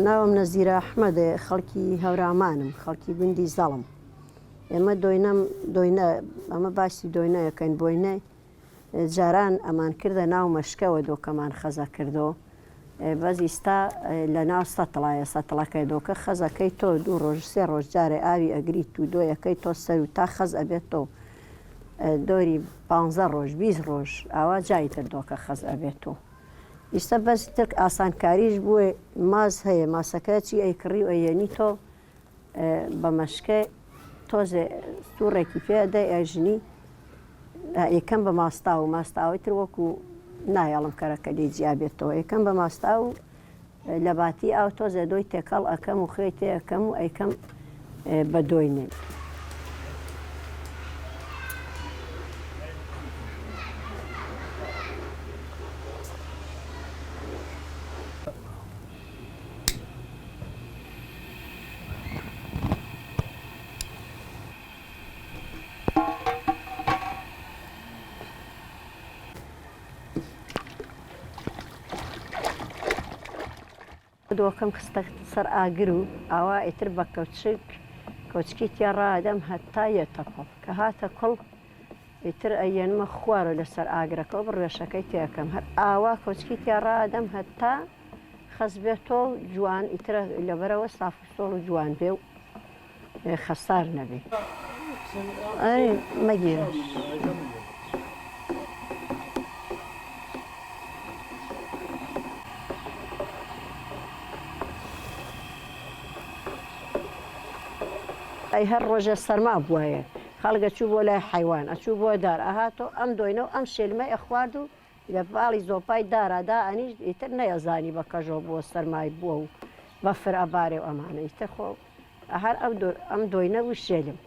ناوم نەزیرە ئەحمەدە خەڵکی هەورامانم خەڵکی گوندی زەڵم ئێمە دۆینەم دۆینە ئەمە باسی دۆینەیەکەین بۆینە جاران ئەمان کردە ناو مەشکەوە دۆکەمان خەزە کردۆ بەس ئیستا لە ناو سەتڵایە سەتڵەکەی دۆکە خەزەکەی تۆ دوو ڕۆژ سێ ڕۆژ جارێ ئاوی ئەگریت و دۆیەکەی تۆ سەر و تا خەز ئەبێت تۆ دۆری پانزە ڕۆژ 20 ڕۆژ ئاوا جای تر دۆکە خەز ئەبێت و ئیستا بەس ترک ئاسانکاریش بووە ماز هەیە ماسەکە چی ئەیکڕی و ئەیەنی تۆ بە مەشکە تۆزێ سوڕێکی پێ ئەدەی ئەژنی یەکەم بە ماستاو و ماستاوی تر وەکو نایەڵم کەرەکە لێ جیا بێتەوە یەکەم بە ماستاو و لە باتی ئاو تۆزێ دۆی تێکەڵ ئەکەم و خوێی تێ ئەکەم و ئەیکەم بە دۆی نێ. دۆکەم خستە سەر ئاگر و ئاوا ئیتر بە کەوچک کەوچکی تیا ڕادەم هەتا یەتە کوڵ کە هاتە کوڵ ئیتر ئەیەنمە خوارەوە لەسەر ئاگرەکە و بڕوێشەکەی تێکەم هەر ئاوا کەوچکی تیا ڕادەم هەتا خەس بێتۆ و جوان ئیترە لەبەرەوە ساف و سۆڵ و جوان بێ و خەسار نەبێ. ئەرێ مەگیرە. ئەی هەر ڕۆژێ سەرما بوایە خەڵک ئەچوو بۆ لای حەیوان ئەچوو بۆ دار ئەهاتۆ ئەم دۆینە و ئەم شێلمەی ئەخوارد و لە پاڵی زۆپای دارا دائەنیشت ئیتر نەیەزانی بە کەژۆ بووە سەرمای بووە و بەفر ئەبارێ و ئەمانە ئیتر خۆ هەر ئەم دۆ ئەم دۆینە بوو شێلم.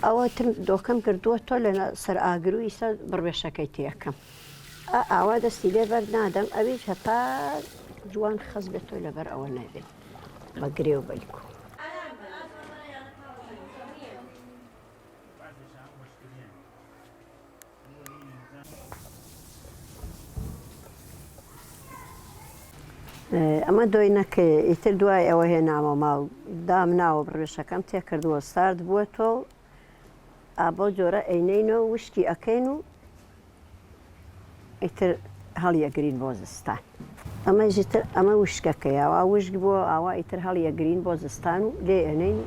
ئەوە تر دۆکەم کردووە تۆ لە سەر ئاگر و ئیسە بڕبێشەکەی تێکەم. ئا ئاوا دەستی لێ بەر نادەم ئەویش هەتا جوان خەس بێت تۆ لەبەر ئەوە نەبێت بە گرێ و بەلکو. ئەمە دۆینەکەیە ئیتر دوای ئەوە هێنامە ماڵ دام ناوە بڕێشەکەم تێکردووە سارد بووە تۆ ئا بەو جۆرە ئەینێینەوە وشکی ئەکەین و ئیتر هەڵیەگرین بۆ زستان. ئەمەش ئیتر ئەمە وشکەکەیە ئەوا وشک بووە ئاوا ئیتر هەڵیەگرین بۆ زستان و لێ ئەنێین و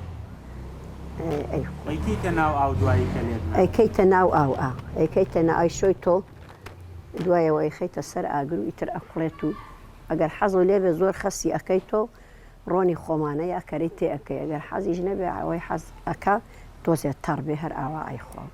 ئەیخۆین. ئەیکەیتە ناو ئاو دوایی کە لێت نا. ئەیکەیتە ناو ئاو ئا ئەیکەیتە ناو ئەیشۆی تۆ دوایەوە ئەیخەیتە سەر ئاگر و ئیتر ئەکوڵێت و ئەگەر حەزو لێ بێ زۆر خەسی ئەکەی تۆ ڕۆنی خۆمانە یا کەرەی تێ ئەکەی ئەگەر حەزیش نەبێ ئەوەی حەز ئەکا تۆزێ تەڕ بێ هەر ئاوا ئەیخوا.